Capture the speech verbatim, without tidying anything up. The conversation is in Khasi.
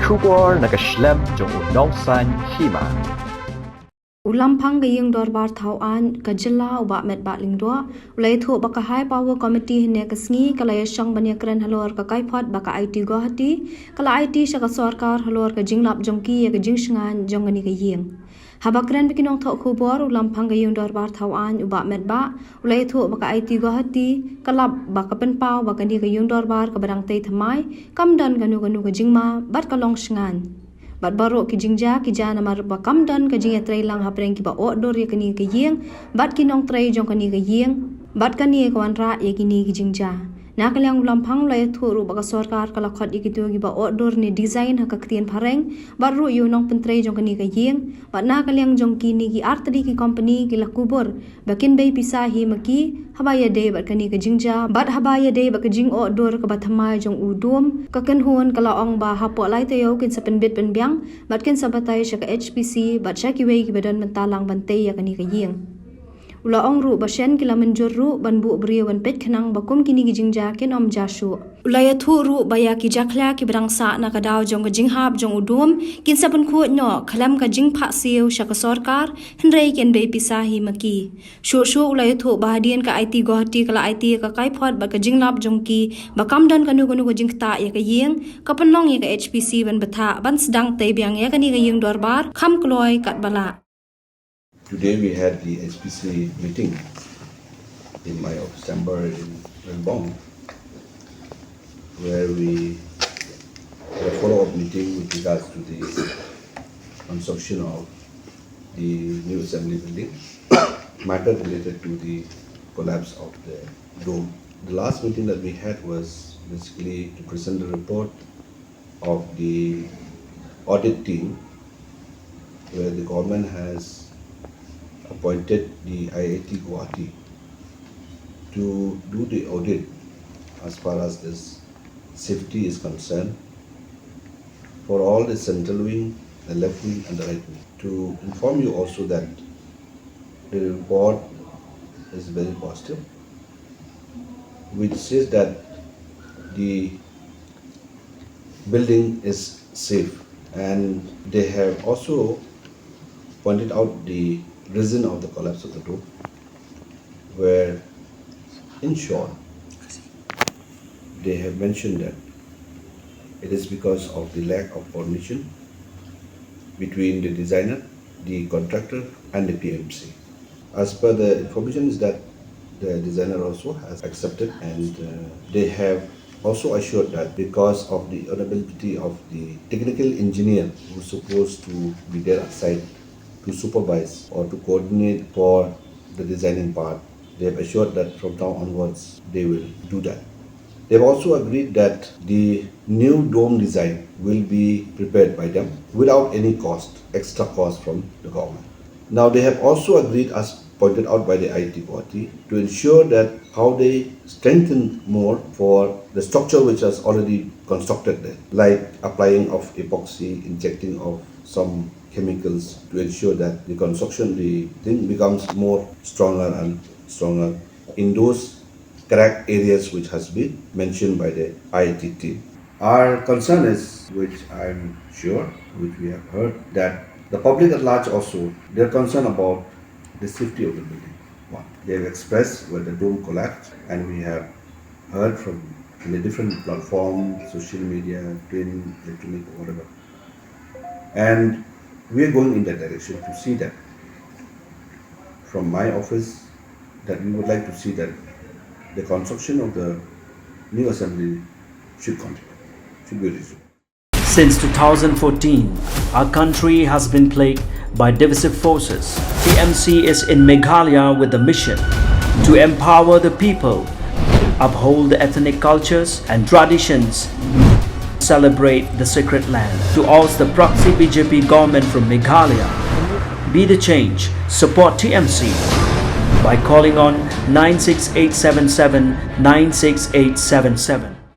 Khubor na ka shlem jong u Nongsaiñ Hima. U Lamphang ka Ïing Dorbar Thaw Aiñ ka Jylla, u Bah Metbah Lyngdoh, u la ïathuh ba ka High Power Committee hynne ka sngi ka la ïashong ban ïakren halor ka kaiphod ba ka I T Guwahati ka la aiti sha ka sorkar halor ka jinglap jong ki ïa ka jingshngaiñ jong kane ka ïing. Haba kren bad ki nongthoh khubor, u Lamphang ka Ïing Dorbar Thaw Aiñ, u Bah Metbah, u la ïathuh ba ka I T Guwahati ka lap ba ka pynpaw ba kane ka ïing dorbar kaba dang tei thymmai kam don kano kano ka jingma bad ka long shngaiñ. Bad baroh ki jingjia ki jia namar ba kam don ka jingïatreilang hapdeng kiba ïoh dur ïa kane ka ïing bad ki nongtrei jong kane ka ïing, bad kane ka wanrah ïa kine ki jingjia. Na ka liang u Lamphang u la ïathuh ruh ba ka sorkar ka la khot ïa kito kiba ïoh dur ne design ha ka ktien phareng, bad ruh ïa u nongpyntrei jong kane ka ïing, bad na ka liang jong kine ki artylli ki company ki la kubur ba kin bei pisa hi ma ki haba ïadei bad kane ka jingjia, bad haba ïadei bad ka jingïoh dur kaba thymmai jong u dum, ka kynhun ka la ong ba hapoh lai taïew kin sa pynbit pynbiang bad kin sa batai sha ka H P C bad sha kiwei kiba don bynta lang ban tei ïa kane ka ïing. U la ong ruh ba shen ki la mynjur ruh ban buh briew ban peit khnang ba kum kine ki jingjia kin ym jia shuh. U la ïathuh ruh ba ïa ki jakhlia kiba dang sah na ka daw jong ka jinghap jong u dum kin sa pynkhuid noh khlem ka jingphah siew sha ka sorkar, hynrei kin bei pisa hi ma ki. Shuh shuh u la ïathuh ba hadien ka I T Guwahati ka la aiti ïa ka kaiphod bad ka jinglap jong ki ba kam don kano kano ka jingktah ïa ka ïing, ka pynlong ïa ka H P C ban bthah ban sdang tei biang ïa kane ka ïing dorbar kham kloi katba lah. Today we had the H P C meeting in my office chamber in Rangoon, where we had a follow-up meeting with regards to the construction of the new assembly building, matter related to the collapse of the dome. The last meeting that we had was basically to present the report of the audit team, where the government has appointed the I I T Guwahati to do the audit as far as this safety is concerned for all the central wing, the left wing, and the right wing. To inform you also that the report is very positive, which says that the building is safe, and they have also pointed out the reason of the collapse of the dome, where, in short, they have mentioned that it is because of the lack of coordination between the designer, the contractor, and the P M C. As per the information is that the designer also has accepted, and uh, they have also assured that because of the unavailability of the technical engineer who's supposed to be there at site to supervise or to coordinate for the designing part, they have assured that from now onwards they will do that. They've also agreed that the new dome design will be prepared by them without any cost, extra cost from the government. Now, they have also agreed, as pointed out by the I I T Guwahati, to ensure that how they strengthen more for the structure which has already constructed there, like applying of epoxy, injecting of some chemicals to ensure that the construction, the thing becomes more stronger and stronger in those crack areas which has been mentioned by the I I T team. Our concern is, which I'm sure, which we have heard, that the public at large also, they're concerned about the safety of the building. One, they have expressed where the dome collapsed, and we have heard from in a different platform, social media, print, electronic, or whatever. And we are going in that direction to see that from my office, that we would like to see that the construction of the new assembly should continue, should be resumed. Since two thousand fourteen, our country has been plagued by divisive forces. T M C is in Meghalaya with the mission to empower the people, uphold the ethnic cultures and traditions, celebrate the sacred land. To oust the proxy B J P government from Meghalaya, be the change, support T M C by calling on nine six eight seven seven nine six eight seven seven.